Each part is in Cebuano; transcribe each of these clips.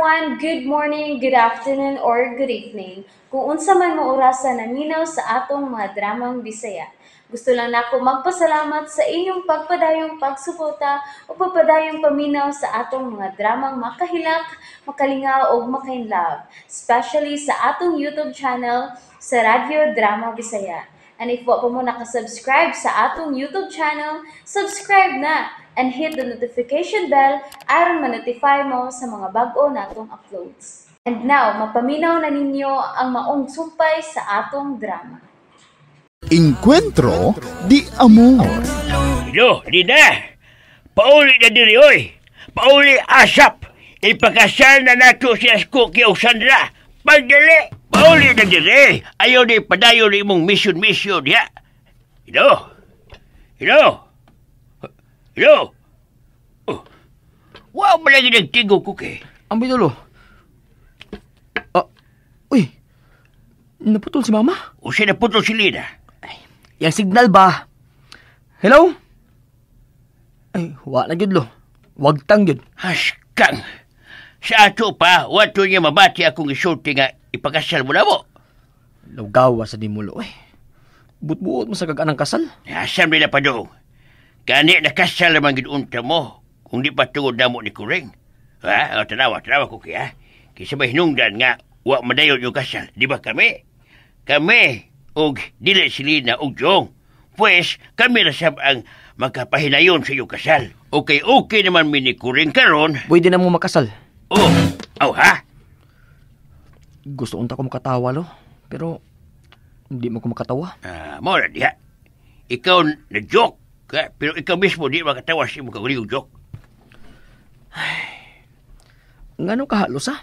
Everyone! Good morning, good afternoon, or good evening. Kung unsa man mo orasa naminaw sa atong mga dramang Bisaya. Gusto lang nako magpasalamat sa inyong pagpadayong pagsuporta o pagpadayong paminaw sa atong mga dramang makahilak, makalingaw ug makainlove, especially sa atong YouTube channel sa Radyo Drama Bisaya. And if wa pa mo nakasubscribe sa atong YouTube channel, subscribe na and hit the notification bell aron ma-notify mo sa mga bag-o natong uploads. And now, mapaminaw na ninyo ang maong sumpay sa atong drama. Encuentro di Amor. Yo, di na. Pauli na diri, oy. Pauli asap. Ipakasal na nato si Cookie o Sandra. Pagdali, pauli na diri. Ayaw di padayon ni imong mission-mission, ya. Hello? Hello? Hello? Oh. Wow, malagi nagtigo, Cookie. Ang bidulo. Ah, uy. Naputol si mama? O siya naputol si Lina. Yang signal ba? Hello? Ay, wa na gyud lo. Wag tang gyud. Haskang. Sa ato pa, wato niya mabati akong isulti nga ipakasal mo na mo. Lugawa sa di mo lo eh. Butbuot mo sa kaganang kasal. Asam nila pa doon. Gani nakasal naman gid unta mo kung di pa tungod na mo ni Kuring. Ha? O, tanawa, tanawa ko kaya. Kaysa may hinungdan nga, wa madayon yung kasal. Di ba kami? Kami, og dili si Lina og Jong. Pues, kami na sab ang magkapahinayon sa iyong kasal. Okay, okay naman mi ni Kuring karon. Pwede na mo makasal. Oh, aw ha? Gusto unta ko makatawa lo. Pero, hindi mo ko makatawa. Ah, mo na diha. Ikaw na joke, ka, pero ikaw mismo di makatawa sa imong kaugalingong joke. Ngano kahalos ha?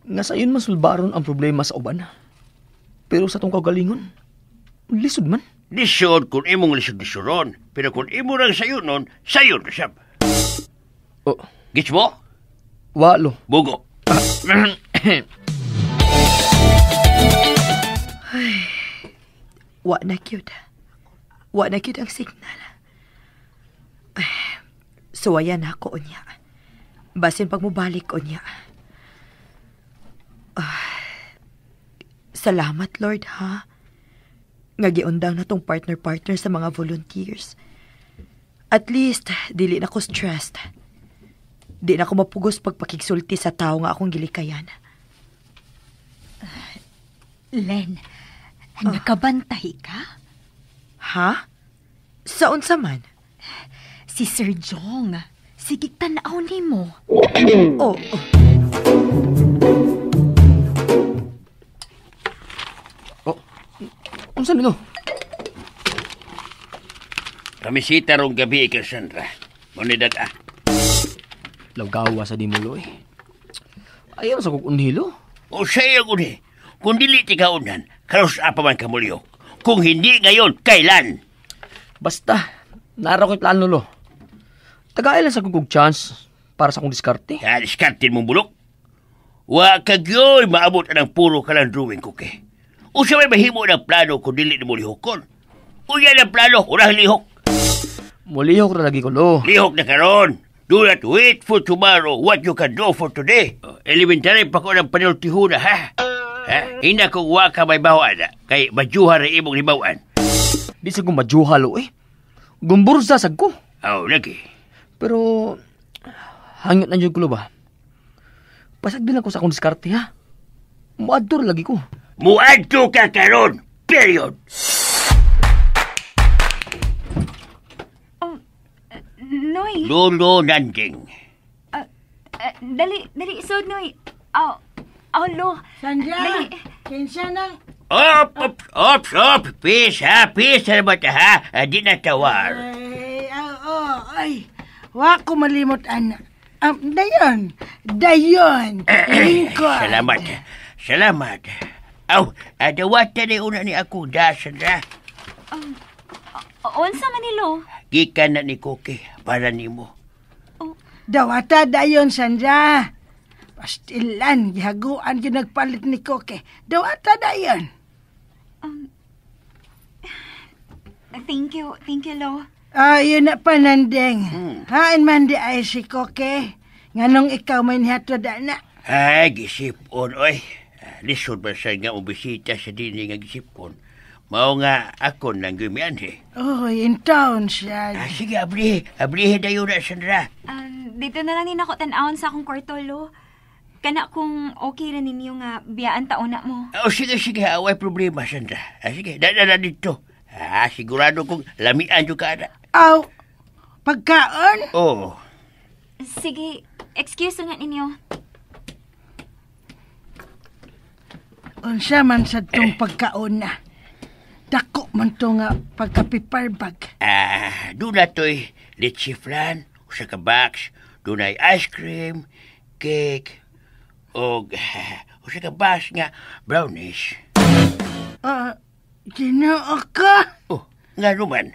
Nga sayon man sulbaron ang problema sa uban. Pero sa tong kaugalingon, lisod man. Lisod kung imong lisod-lisoron, pero kung imo lang sayon nun, sayon na sab. Oh. Gits mo? Walo. Bugo. Ay, wa na cute. Wa na cute ang signal. Ay, suwayan ako unya. Basin pag mubalik unya. Ay, salamat Lord ha. Nga giundang na tong partner-partner sa mga volunteers. At least, dili na ko stressed. Di na ko mapugos pagpakigsulti sa tao nga akong gilikayan. Len, nakabantay ka? Ha? Sa unsa man? Si Sir Jong. Sige, tan-aw nimo. Oh, oh. Oh, unsa nilo? Kamisita rong gabi kay Sandra. Munidad ah. Lawgawa sa dimulo eh. Ayaw sa kong unhilo. O siya yung unhi. Kung dili ti kaunan, karos apa man kamulyo. Kung hindi ngayon, kailan? Basta, naraw ko'y plano lo. Tagay lang sa kong chance para sa kong diskarte. Ya, diskarte mong bulok. Wa kagyoy maabot ang puro ka lang drawing ko ke. O siya may mahimo ng plano kung dili na mo lihokon. O yan ang plano, urang lihok. Mulihok na lagi ko lo. Lihok na karon. Do not wait for tomorrow what you can do for today. Elementary pa ko ng panultihuna, ha? Ha? Ina kung wa ka may bawaan, ha? Kay majuha rin imong libawan. Di sa kong majuha, lo, eh. Gumbursa sag ko. Aw, lagi. Pero, hangit na dyan ko, lo ba? Pasag din ako sa akong diskarte, ha? Muadtor lagi ko. Muadto ka karon, period. Noy. Lolo Nanding. Dali, dali, sod, Noy. Aw, aw, lo. Sandra, dali. Kinsa nang... Op, op, op, op. Peace, ha? Peace, ano ba ta, ha? Di na tawar. Ay, oo, ay. Wa ko malimot, ana. Dayon, dayon. Lingkod. Salamat, salamat. Aw, adawatan ni una ni ako, da, Sandra. Unsa man ni lo? Gikan na ni Cookie para nimo. Oh. Dawata dayon, Sandra. Pastilan, gihaguan gyud nagpalit ni Cookie. Dawata dayon. Thank you, thank you, lo. Yun na pa, Nandeng. Hain man di ay si Cookie. Nganong ikaw may nihatod ana? Ay, gisipon, oy. Lisod ba sa nga ubisita sa dini nga gisipon? Mao nga ako nang gumianhi. Oy, in town siya. Ah, sige, abli. Ablihin na yun na, Sandra. Dito na lang ni nako tan-awon sa akong kwarto, lo. Kana kung okay ra ninyo nga biyaan taon na mo. Oh, sige, sige. Away problema, Sandra. Ah, sige, dala na dito. Ah, sigurado kong lamian yung ka na. Aw, pagkaon? Oh. Sige, excuse nga ninyo. Unsa man sa tong pagkaon na. Dako man to nga pagkapiparbag. Ah, doon na to'y leche flan, usa ka box, doon ay ice cream, cake, og usa ka box nga brownies. Ah, Ginoo ka. Oh, nga naman.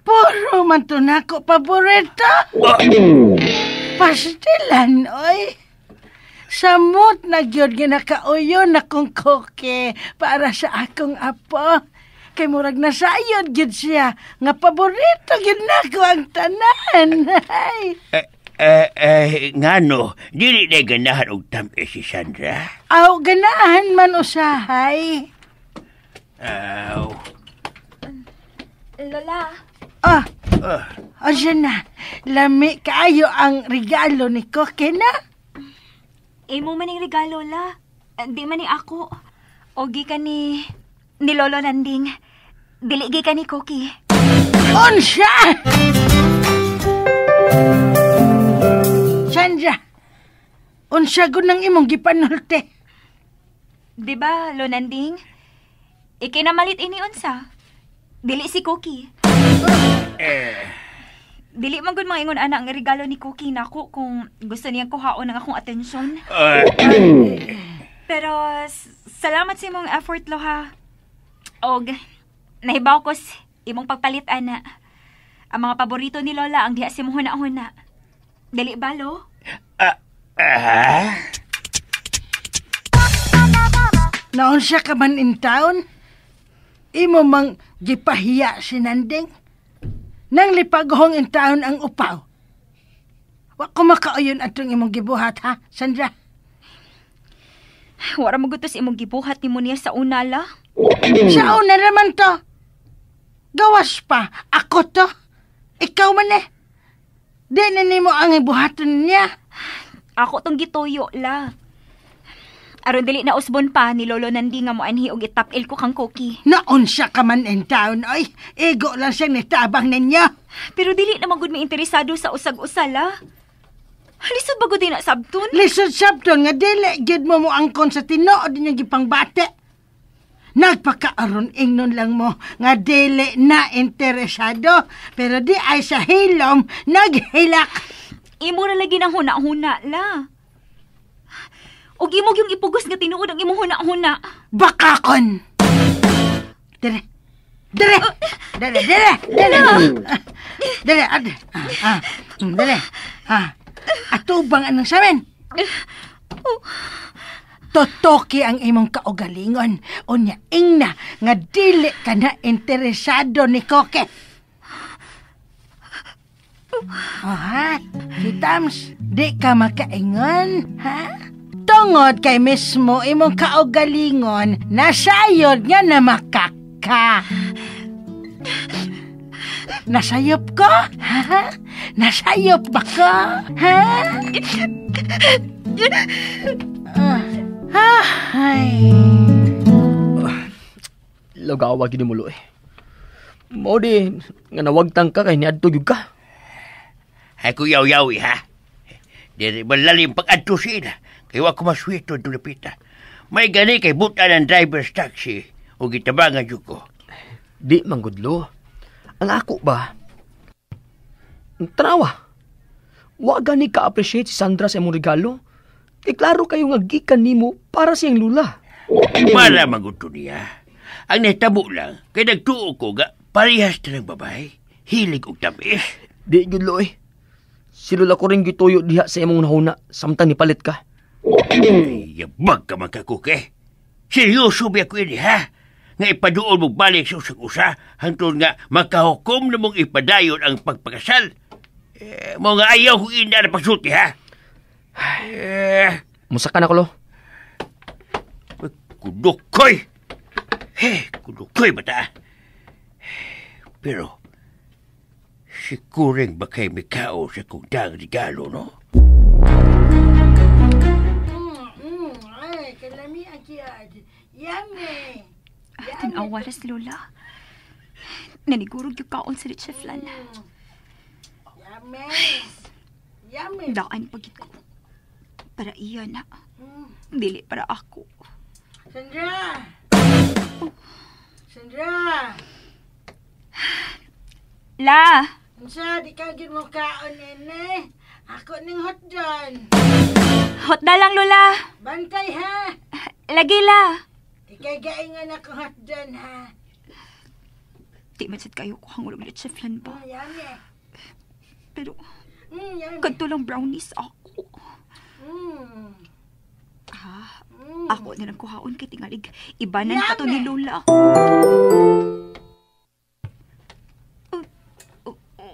Puro man to nako paborito. Oh. Pastilan, oy. Samot na gyud nga nakauyon akong koke para sa akong apo. Kay murag nasayod gyud siya nga paborito gyud nako ang tanan. Ay. Ngano, dili na ganahan og tamis si Sandra. Aw, ganahan man usahay. Aw. Lola. Ah, oh, na. Lami kaayo ang regalo ni Koke na. Imo man ang regalo, la. Di man ni ako. Ogi ka ni Lolo Nanding. Dili gi ka ni Cookie. Unsa! Sandra, unsa gud nang imong gipanulte? Di ba, Lo Nanding? Ikinamalit ini unsa. Dili si Cookie. Dili man gud mangingon ana ang regalo ni Cookie nako kung gusto niyang kuhaon ang akong atensyon. Pero salamat sa imong effort, Loha. Og nahibaw ko imong pagpalit ana. Ang mga paborito ni Lola ang diha si imong huna-huna. Dili ba, Lo? Naunsa ka man in town? Imo mang gipahiya si Nanding? Nang lipaghong in town ang upaw. Wa ko makauyon atong imong gibuhat, ha, Sandra? Wara magutos imong gibuhat nimo niya sa una, la. Sa una naman to. Gawas pa, ako to. Ikaw man eh. Di na nimo ang ibuhaton niya. Ako tong gituyo, la. Aron dili na usbon pa ni Lolo Nandi nga moanhi og itapil ko kang Cookie. Naunsa ka man in town, oy. Igo lang siyang nitabang ninyo. Pero dili na magud may interesado sa usag-usa, la. Lisod ba gud na sabton? Lisod sabton nga dili gyud mo moangkon sa tinuod ninyong gipangbate. Nagpakaaron ingnon lang mo nga dili na interesado, pero di ay sa hilom naghilak. Imo ra lagi nang huna-huna, la. Og imog yung ipugos nga tinuod ang imong huna-huna. Bakakon! Dire! Dire! Dire! Dire! Dire! Dire! Dire! Atubang anong samin? Totoki ang imong kaugalingon. Unya ingna nga dili ka na interesado ni Koke. Oh, ha? Si Tams, di ka makaingon, ha? Tungod kay mismo imong kaugalingon, nasayod nga na makaka. Nasayop ko? Ha? Nasayop ba ko? Ha? Ay. Lagawa gini mo, eh. Mao di, nga nawagtang ka kay niadto gyud ka. Ay ko yaw-yawi, ha? Diri malalim pag-adto sila. Kaya wa ko maswito dulapita. May gani kay buta ng driver's taxi o gitabangan jud ko. Di manggudlo. Ang ako ba? Tanawa. Wa gani ka-appreciate si Sandra sa imong regalo. Kay klaro kayo nga gikan nimo para siyang lula. Para maguto niya. Ang nahitabo lang, kay nagtuo ko ga parehas ta ng babae. Hilig og tamis. Di gud lo eh. Si Lola ko rin gituyo diha sa imong nahuna samtang nipalit ka. Ay, yabag ka magkakuke. Seryoso ba ako ini, ha? Nga ipaduol mo balik sa usag-usa hangtod nga makahukom na mong ipadayon ang pagpakasal. Eh, mo nga ayaw kong ina na pagsulti, ha? Eh, Musaka na ko, lo. Kudukoy! He, kudukoy bata. Pero, si Kuring ba kay mikao sa kong dang regalo, no? Ay, kalami ang kiyad. Yummy. Tanawa ras, Lola. Nanigurog yung kaon sa leche flan. Yummy. Yummy. Daan pagit ko. Para iya na. Dili para ako. Sandra! Sandra! La! Unsa, di ka gyud mo kaon nene? Ako ning hotdog. Hot na lang, Lola. Bantay ha. Lagi la. Di kay gaingon ako hotdog ha. Di man sad kayo ko hangulog leche flan ba. Yummy. Pero Yummy. kadto lang brownies ako. Mm. Ako na lang kuhaon kay tingalig. Ibanan pa to ni Lola.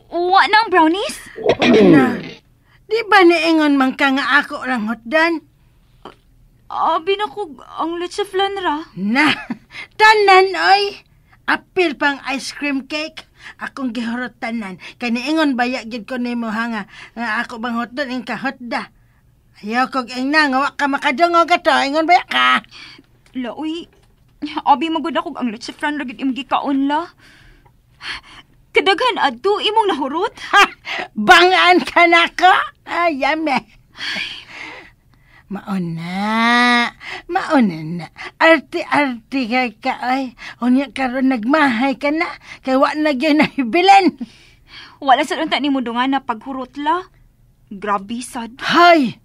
Wa na ang brownies? Na. Di ba niingon man ka nga ako lang hotdan? Abi na ko ang leche flan ra. Na, tanan oy. Apil pang ice cream cake. Akong gihurot tanan. Kay niingon baya gyud ko nimo ha nga, nga ako bang hotdog ing ka hotda. Ayaw kog ingna nga wa ka makadungog ato, ingon baya ka. La, uy. Abi magud ako ang leche flan ra gyud imong gikaon la. Kadaghan adto imong nahurot. Ha! Bangaan ka nako. Ay, yummy. Mauna, mauna na. Arte-arte kay ka, ay. Unya karon nagmahay ka na. Kay wa na gyud nahibilan. Wala sa unta nimo dungan na paghurot la. Grabe sad. Hay!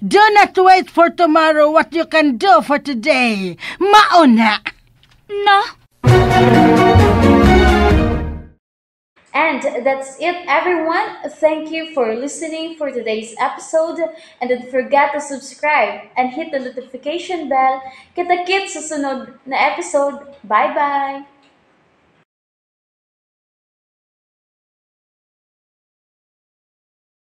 Do not wait for tomorrow what you can do for today. Mauna! Na. And that's it, everyone. Thank you for listening for today's episode. And don't forget to subscribe and hit the notification bell. Kita-kits sa sunod na episode. Bye-bye!